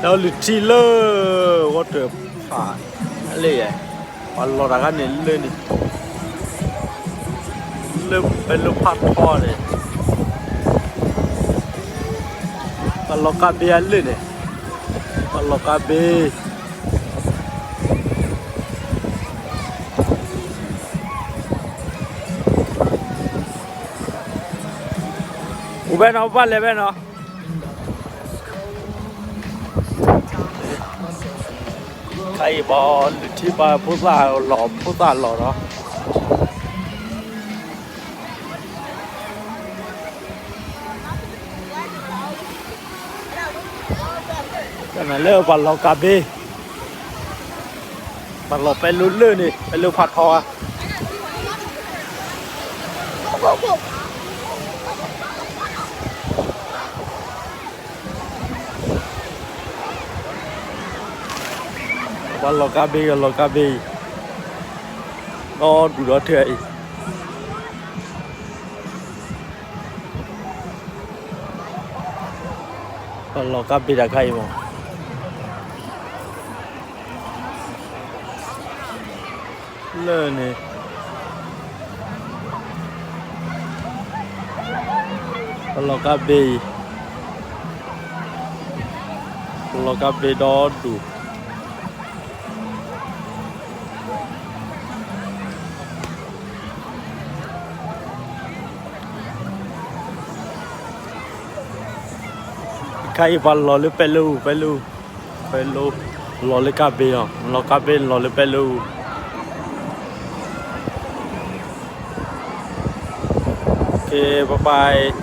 ဒီးလုၢ်ထံလၢ ဝီတၢၢ်ဖးလၢယဲ, ပှၤလီၤတၢ်ခါန့ၣ်လၢန့ၣ်, လၢပဲလူဖးထီန့ၣ်, ပှၤလီၤကါဘ့အလၢန့ၣ်, ပှၤလီၤကါဘ့ အိၣ်ဖဲနီၤ ပဘၣ်လဲၤဖဲနီၤ, ခါအံၤပှၤလုၢ်ထံပှၤဖိသၣ်လီၤ ဖိသၣ်လီၤဒီး လၢပှၤလီၤကါဘ့, ပှၤလီၤပဲလူလၢန့ၣ် ပဲလူဖးထီဧါ. ပှၤလီၤကါဘ့ လီၤကါဘ့အံၤ, ဒီဒူၣ်ဒီထၢအံၤ, ပှၤလီၤကါဘ့တၢ်ခါအံၤမး လၢန့ၣ်, ပှၤလီၤကါဘ့အံၤ, ပှၤလီၤကါဘ့ဒီဒူၣ် ခါအံၤပှၤလီၤလၢပဲလူ, ပဲလူ, ပဲလူ, လီၤလၢကါဘ့လီၤ, လီၤကါဘ့လီၤလၢပဲလူ. ကဲ bye bye.